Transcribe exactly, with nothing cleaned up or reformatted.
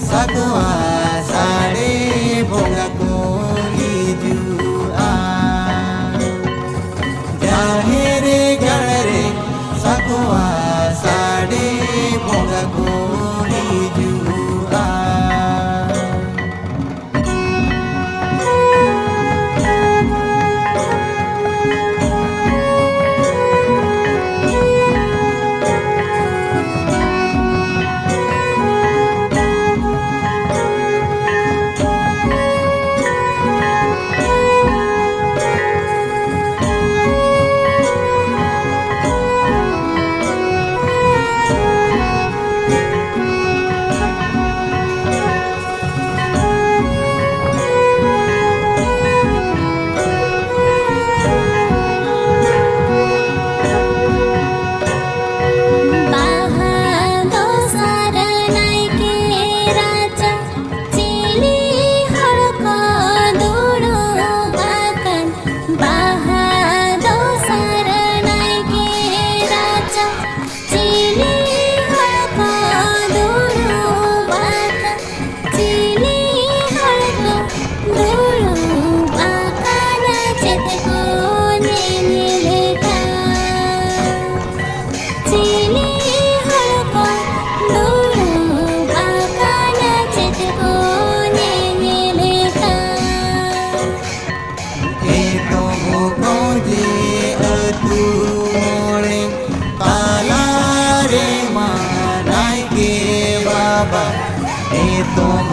ᱥᱟᱠᱣᱟ ᱥᱟᱰᱮ ᱵᱚᱸᱜᱟ ᱠᱚ ᱦᱤᱡᱩᱜᱼᱟ᱾ ᱡᱟᱦᱮᱨ ᱜᱟᱲ ᱨᱮ ᱥᱟᱠᱣᱟ ᱥᱟᱰᱮ ᱵᱚᱸᱜᱟ ᱠᱚ ᱦᱤᱡᱩᱜᱼᱟ᱾ ᱵᱟᱦᱟ ᱫᱚᱥᱟᱨ ᱱᱟᱭᱠᱮ ᱨᱟᱪᱟ, ᱪᱤᱞᱤ ᱦᱚᱲ ᱠᱚ ᱫᱩᱲᱩᱵ ᱟᱠᱟᱱ? ᱵᱟᱦᱟ ᱫᱚᱥᱟᱨ ᱱᱟᱭᱠᱮ ᱨᱟᱪᱟ, ᱪᱤᱞᱤ ᱦᱚᱲ ᱠᱚ ᱫᱩᱲᱩᱵ ᱟᱠᱟᱱ? ᱪᱤᱞᱤ ᱦᱚᱲ ᱠᱚ ᱫᱩᱲᱩᱵ ᱟᱠᱟᱱᱟ, ᱪᱮᱫ ᱠᱚ ᱧᱮᱧᱮᱞ ᱠᱟᱱ? ᱪᱤᱞᱤ ᱦᱚᱲ ᱠᱚ ᱫᱩᱲᱩᱵ ᱟᱠᱟᱱᱟ, ᱪᱮᱫ ᱠᱚ ᱧᱮᱧᱮᱞ ᱠᱟᱱ? ᱮᱛᱚᱢ ᱠᱷᱚᱱ ᱡᱮ ᱟᱹᱛᱩ ᱢᱚᱬᱮ ᱛᱟᱞᱟ ᱨᱮ ᱢᱟ ᱱᱟᱭᱠᱮ ᱵᱟᱵᱟ, ᱮᱛᱚᱢ